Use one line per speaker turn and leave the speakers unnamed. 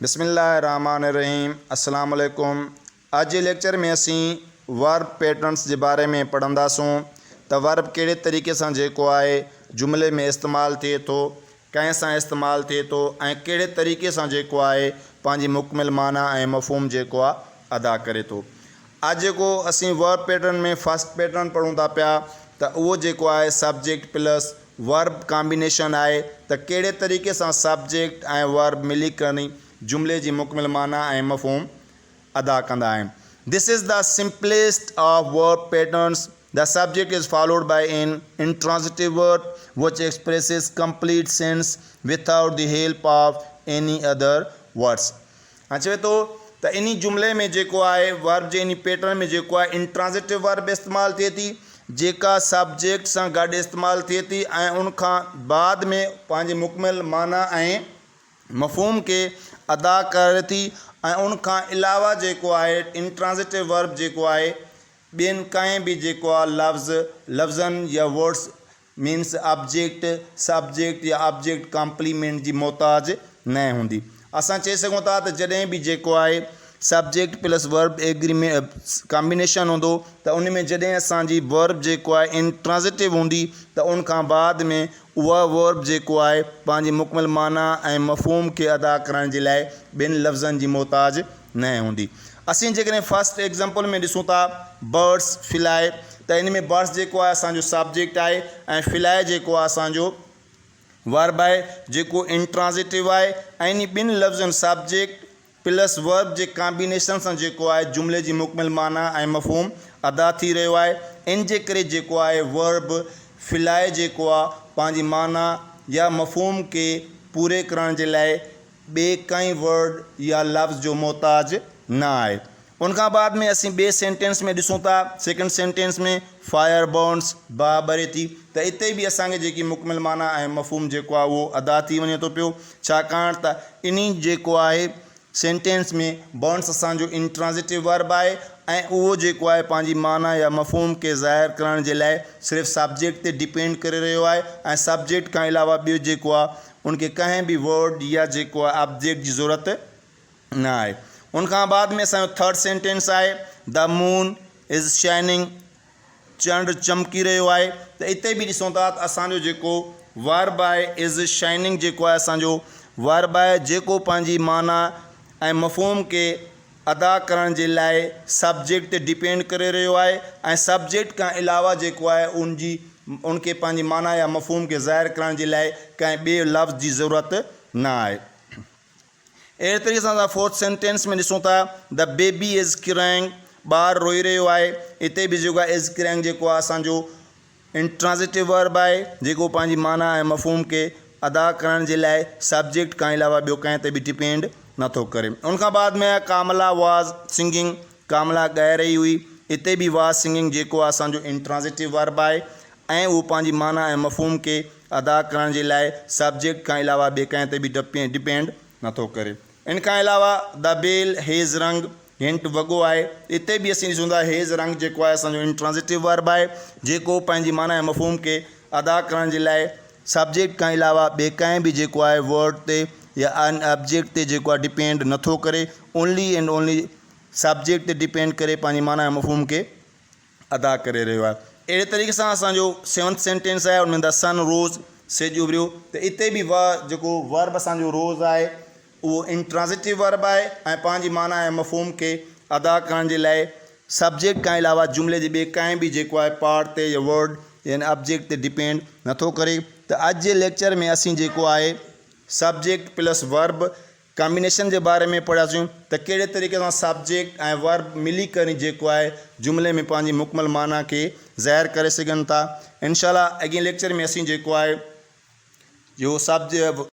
بسم الله الرحمٰن الرحيم السلام عليڪم اڄ جي ليڪچر ۾ اسين ورب پيٽرنس جي باري ۾ پڙهنداسون ته ورب ڪهڙي طريقي سان جيڪو آهي جملي ۾ استعمال ٿئي ٿو ڪنهن سان استعمال ٿئي ٿو ۽ ڪهڙي طريقي سان جيڪو آهي پنهنجي مڪمل معنيٰ ۽ مفهوم جيڪو آهي ادا ڪري ٿو. اڄ جيڪو اسين ورب پيٽرن ۾ فرسٽ پيٽرن پڙهون ٿا پيا ته اهو جيڪو آهي سبجيڪٽ پلس ورب ڪامبينيشن آهي ته ڪهڙي طريقي سان سبجيڪٽ ۽ ورب ملي ڪري جملي جي مڪمل معنيٰ ۽ مفهوم ادا ڪندا آهن. This is the simplest of verb patterns. The subject is followed by an intransitive verb which expresses complete sense without the help of any other words. هاڻي چوي ٿو ته انهي جملي ۾ جيڪو آهي ورب جي انهي پيٽرن ۾ جيڪو آهي انٽرانزيٽو ورب استعمال ٿئي ٿي جيڪا سبجيڪٽ سان گڏ استعمال ٿئي ٿي ۽ ان کان بعد ۾ پنهنجي مڪمل معنيٰ ۽ مفهوم کي ادا ڪري ٿي ۽ ان کان علاوه جيڪو آهي انٽرانزيٽو ورب جيڪو آهي ٻين ڪنهن به جيڪو آهي لفظ لفظن يا ورڊس مينس آبجيڪٽ، سبجيڪٽ يا آبجيڪٽ ڪامپليمينٽ جي محتاج ناهي هوندي. اسان چئي سگهون ٿا ته جڏهن به جيڪو آهي subject plus verb agreement combination هوندو ته ان ۾ جڏهن اسان جي ورب جيڪو آهي انٽرانزيٽو هوندي ته ان کان بعد ۾ اها ورب جيڪو آهي پنهنجي مڪمل معنيٰ ۽ مفهوم کي ادا ڪرڻ جي لاء ٻين لفظن جي محتاج ناهي هوندي. اسين جيڪڏهن فرسٽ ايگزامپل ۾ ڏسون ٿا برڊس فلائي ته ان ۾ برڊس جيڪو آهي اسان جو سبجيڪٽ آهي ۽ فلائي جيڪو آهي اسان جو ورب آهي جيڪو انٽرانزيٽو آهي ۽ انهي ٻن لفظن سبجيڪٽ پلس ورب جي ڪامبينيشن سان جيڪو آهي جملي جي مڪمل معنيٰ ۽ مفهوم ادا ٿي رهيو آهي ان جي ڪري جيڪو آهي ورب فلائي جيڪو آهي پنهنجي معنيٰ يا مفهوم کي پوري ڪرڻ جي لاء ٻئي ڪنهن ورڊ يا لفظ جو محتاج نه آهي. ان کان بعد ۾ اسين ٻئي سينٽينس ۾ ڏسون ٿا سيڪنڊ سينٽينس ۾ فائر برنس باهه ٻري ٿي ته اتي به اسان کي جيڪي مڪمل معنيٰ ۽ مفهوم جيڪو آهي اهو ادا ٿي وڃي ٿو پيو ڇاڪاڻ ته انهي جيڪو آهي سينٽينس ۾ برنس اسان جو انٽرانزيٽو ورب آهي ۽ اهو جيڪو آهي پنهنجي معنيٰ يا مفهوم کي ظاهر ڪرڻ جي لاء صرف سبجيڪٽ تي ڊپينڊ ڪري رهيو آهي ۽ سبجيڪٽ کان علاوه ٻيو جيڪو آهي ان کي ڪنهن به ورڊ يا جيڪو آهي آبجيڪٽ جي ضرورت نه آهي. ان کان بعد ۾ اسان جو ٿرڊ سينٽينس آهي The moon is shining چنڊ چمڪي رهيو آهي ته اتي به ڏسون ٿا ته اسان جو جيڪو ورب آهي is shining جيڪو آهي اسان جو ورب آهي جيڪو پنهنجي معنيٰ ۽ مفهوم کي ادا ڪرڻ جي لاء سبجيڪٽ تي ڊپينڊ ڪري رهيو آهي ۽ سبجيڪٽ کان علاوه جيڪو آهي ان جي ان کي پنهنجي معنيٰ يا مفهوم کي ظاهر ڪرڻ جي لاء ڪنهن ٻئي لفظ جي ضرورت نه آهي. اهڙي طريقي سان اسان فورٿ سينٽينس ۾ ڏسون ٿا The baby is crying ٻار روئي رهيو آهي اتي به جيڪو آهي is crying جيڪو آهي اسان جو انٽرانزيٽو ورب آهي جيڪو پنهنجي معنيٰ ۽ مفهوم کي ادا ڪرڻ جي لاء سبجيڪٽ کان علاوه ٻيو ڪنهن تي به ڊپينڊ نٿو ڪري. ان کان بعد ۾ آهي ڪاملا واز سنگنگ ڪاملا ڳائي رهي هئي. اتي به واز سنگنگ جيڪو آهي اسان جو انٽرانزيٽو ورب آهي ۽ اهو پنهنجي معنيٰ ۽ مفهوم کي ادا ڪرڻ جي لاء سبجيڪٽ کان علاوه ٻئي ڪنهن تي به ڊپينڊ نٿو ڪري. ان کان علاوه The bell has rung گهنٽ وڳو آهي. اتي به اسين ڏسون ٿا هيز رنگ جيڪو آهي اسان جو انٽرانزيٽو ورب آهي جيڪو پنهنجي معنيٰ ۽ مفهوم کي ادا ڪرڻ جي لاء سبجيڪٽ کان علاوه ٻئي ڪنهن به جيڪو آهي ورڊ تي يا ان آبجيڪٽ تي جيڪو آهي ڊپينڊ نٿو ڪري اونلي اينڊ اونلي سبجيڪٽ تي ڊپينڊ ڪري پنهنجي معنيٰ ۽ مفهوم کي ادا ڪري رهيو آهي. اهڙي طريقي سان اسان جو سيونٿ سينٽينس آهي ان ۾ The sun rose سج اڀريو ته اتي به و جيڪو ورب اسان جو روز آهي اهو انٽرانزيٽو ورب آهي ۽ پنهنجي معنيٰ ۽ مفهوم کي ادا ڪرڻ جي لاء سبجيڪٽ کان علاوه جملي جي ٻئي ڪنهن به جيڪو آهي پارٽ تي يا ورڊ يعني آبجيڪٽ تي ڊپينڊ نٿو ڪري ته اڄ جي ليڪچر ۾ اسين جيڪو آهي سبجيڪٽ پلس ورب ڪامبينيشن جي باري ۾ پڙهياسون ته ڪهڙي طريقي سان سبجيڪٽ ۽ ورب ملي ڪري جيڪو آهي جملي ۾ پنهنجي مڪمل معنيٰ کي ظاهر ڪري سگهن ٿا انشاء الله اڳئين ليڪچر ۾ اسين جيڪو آهي جو سبجيڪٽ.